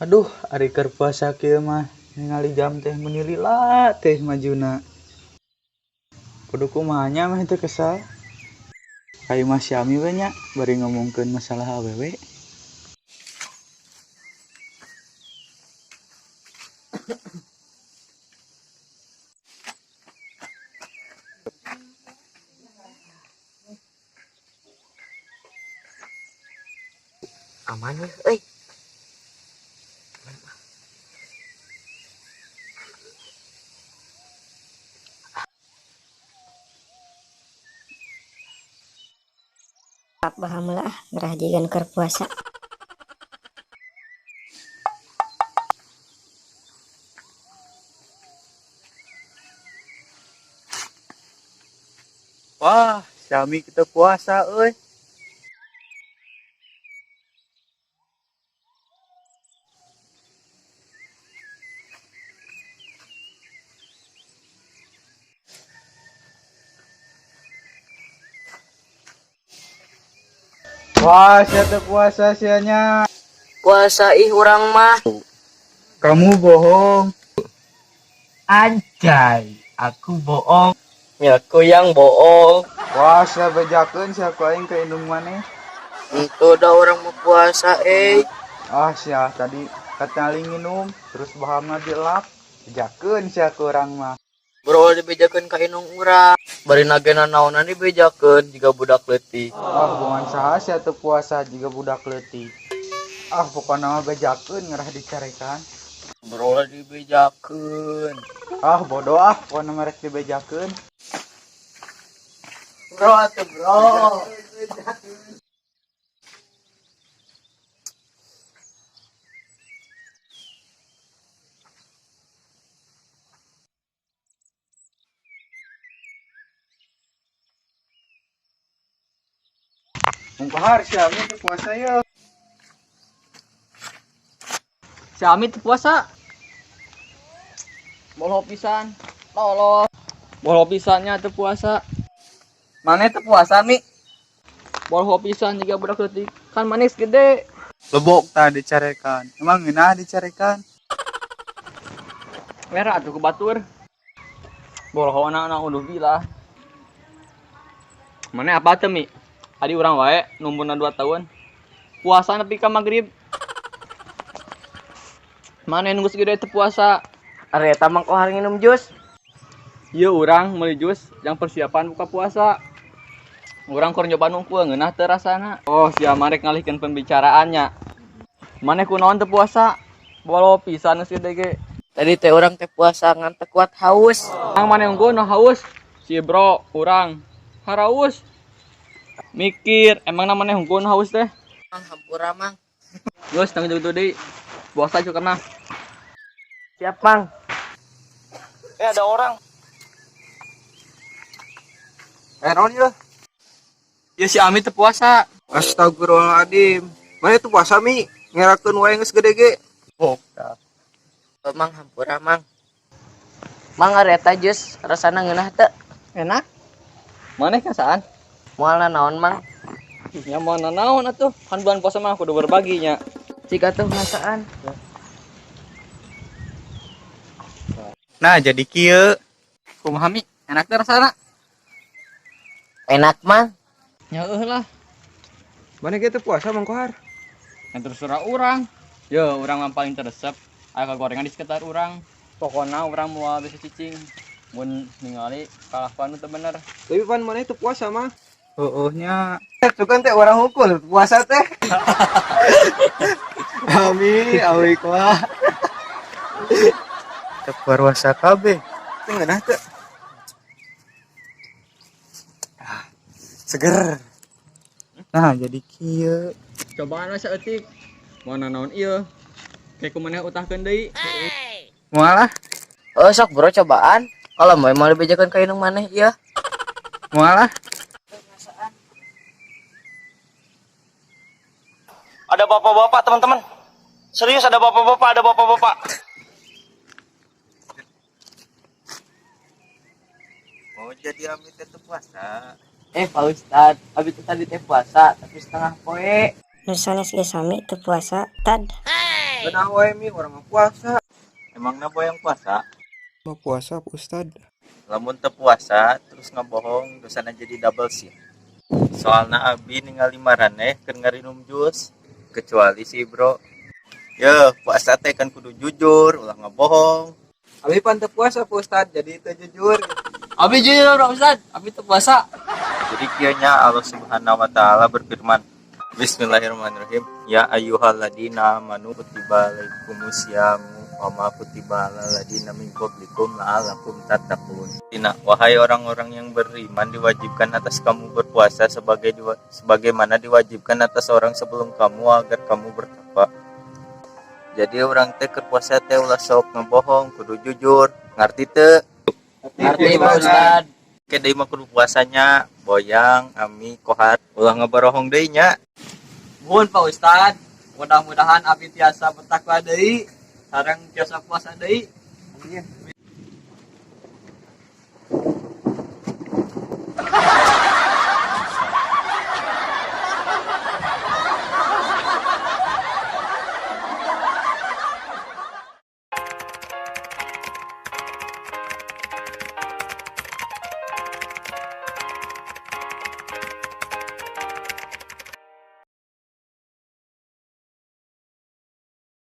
Aduh, ari keur puasa kieu mah ningali jam teh meuni lila teh majuna. Kudu kumaha nya mah teu kesel. Ka imah si Ami we nya bari ngomongkeun masalah awewe. Aman ya, euy. Paham lah, gerah jigan keur puasa. Wah, si Ami kita puasa euy. Wah, sia teu puasa sianya. Puasa ih urang mah. Kamu bohong. Anjay, aku bohong. Aku yang bohong. Wah, sia bejakeun sia ku aing ka indung maneh. Itu dah orang mau puasa eh. Ah, sia tadi katingali nginum terus bahamna dilap. Bejakeun sia ku urang mah. Bro dibejakeun ka indung urang. Bari nagena naonan dibejakeun jiga budak leutik. Ah, bohongan saha sia teu puasa jiga budak leutik. Ah, pokona mah bejakeun ngerah dicarekan. Bro dibejakeun. Ah, bodoh ah, pokona mah rek dibejakeun. Bro atuh bro. Mung kahar si Ami teu puasa yeuh. Si Ami teu puasa. Bolo pisan. Tolol. Bolo pisannya teu puasa. Maneh teu puasa, Mi? Bolo pisan jiga budak leutik. Kan manis gede. Lebok tah dicarekan. Emang ngeunah dicarekan? Merah atuh ke batur. Bolo anak udah bilah. Maneh apa teh, Mi? Adi urang wae numpuna 2 tahun. Puasa nepi ka magrib. Maneh nunggu segede teu puasa. Ari eta mah kohar nginum jus. Ieu urang meuli jus yang persiapan buka puasa. Urang keur nyoba nungkul ngeunah teu rasana. Oh, sia marek ngalihkeun pembicaraannya. Maneh kunaon teu puasa? Bolo pisan geus gede ge. Tadi teh urang teh puasa ngan teu kuat haus. Ang maneh unggul no haus. Si bro urang haraus. Mikir, emang namanya unggul no haus teh? Mang hampura mang. Geus tanggung jawab deui. Puasa cukup mah. Siap mang. Ada orang. Naon ieu? Ya si Ami teu puasa. Astagfirullahaladzim. Mana itu puasa Mi? Ngerakeun wae geus gede ge. Oh, tah. Oh, mang hampura mang. Mang ari eta jus rasana ngeunah teu? Enak. Maneh kasaan? Moal nanaon mang? Nya moal nanaon atuh. Kan bulan puasa mah kudu berbagi nya. Cik atuh masaan. Nah, jadi kieu. Kumaha Mi? Enak teh rasana? Enak mang. Ya eueuh lah. Mana ge teu puasa Mang Kohar? Yang terserah urang. Yo, urang mah paling teresep aya gorengan di sekitar urang. Pokona urang moal bisa cicing. Mun ningali kalakuan nu teu bener. Tapi pan maneh teu puasa mah. Heueuh nya. Sugan teh urang hukul puasa teh. Ami, awi kuah. Teu puasa kabeh. Teu ngeunah teu. Ah, seger. Nah, jadi kieu. Cobaan we saeutik. Moal nanaon ieu. Kayak kumaneh utahkeun deui. Moal ah. Oh, sok bro cobaan. Kalau mau mau dibejakeun ka indung maneh ieu. Moal ah. Ada bapak-bapak, teman-teman. Serius ada bapak-bapak, ada bapak-bapak. Mau jadi Ami teh teu puasa. Pak Ustad, abi teh tadi teh puasa tapi setengah poe. Nu sanes ge sami teu puasa, tad. Ngeunah wae, Mi, urang mah puasa. Emangna boyang puasa? Mau puasa, Pak Ustad. Lamun teu puasa terus ngabohong, dosana jadi double sih. Soalna abi ningali maraneh keur ngarinum jus, kecuali si Bro. Ye, puasa teh kan kudu jujur, ulah ngabohong. Abi pan teu puasa, Pak Ustad, jadi teu jujur. Abi jujur, Pak Ustad, abi teu puasa. Jadi kieu nya, Allah Subhanahu wa taala berfirman, Bismillahirrahmanirrahim. Ya ayyuhalladzina amanu kutiba alaikumusyamu wa ma kutiba alal ladzina min qablikum la'allakum tattaqun. Tina, wahai orang-orang yang beriman, diwajibkan atas kamu berpuasa sebagaimana diwajibkan atas orang sebelum kamu agar kamu bertakwa. Jadi urang teh keur puasa teh ulah sok ngebohong, kudu jujur. Ngarti teu? Ngerti, Pak Ustad. Oke, deui mah kudu puasanya Boyang, Ami, Kohar, ulah ngaborohong deui nya. Muhun, Pak Ustad. Mudah-mudahan abi tiasa bertakwa deui sareng tiasa puasa deui. Amin.